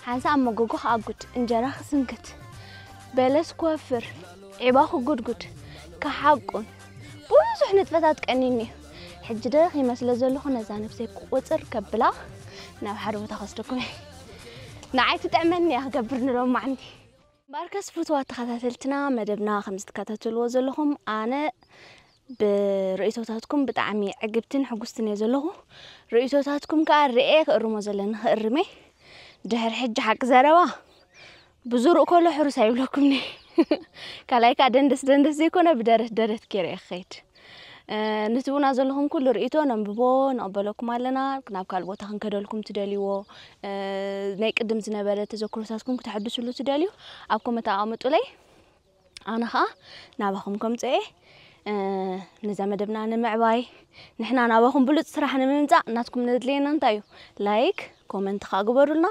ሓንሳእ ኣብ መጎጎ ክኣጉድ፣ እንጀራ ክስንክት፣ በለስ ክወፍር፣ ዒባ ክጉድጉድ፣ ክሓቁን ብዙሕ ንጥፈታት ቀኒኒ እዩ። ሕጂ ደኺመ ስለ ዘለኹ ነዛ ነብሰይ ቁጽር ከብላ ናብ ሓደ ቦታ ከስደኩም እየ። ንዓይ ትጥዕመኒ እያ ክገብር ንሎማዕንቲ። እምበኣርከስ ፍቱዋት ተኸታተልትና፣ መደብና ከም ዝትከታተልዎ ዘለኹም ኣነ ብርእይቶታትኩም ብጣዕሚ ዕግብትን ሕጉስትን እየ ዘለኹ። ርእይቶታትኩም ከኣ ርእየ ክእርሞ ዘለኒ ክእርመ። ድሕሪ ሕጂ ሓቂ ዘረባ ብዙሩእ ከሎ ሕሩስ ኣይብለኩምኒ። ካልኣይ ከኣ ደንደስ ደንደስ ዘይኮነ ብደረት ደረት ገይረ እየ ክኸይድ። ነቲ ብኡና ዘለኹም ኩሉ ርእይቶ ነንብቦ፣ ንቕበለኩም ኣለና። ናብ ካልእ ቦታ ክንከደልኩም ትደልይዎ፣ ናይ ቅድም ዝነበረ ተዘክሮታትኩም ክተሐድስሉ ትደልዩ፣ ኣብ ኮመንት ኣቐምጡለይ። ኣነ ኸኣ ናባኹም ከምጽኦ እየ። ነዛ መደብና ንምዕባይ፣ ንሕና ናባኹም ብሉጽ ስራሕ ንምምጻእ ናትኩም ነድልየና እንታይ እዩ? ላይክ፣ ኮመንት ኸኣ ግበሩልና።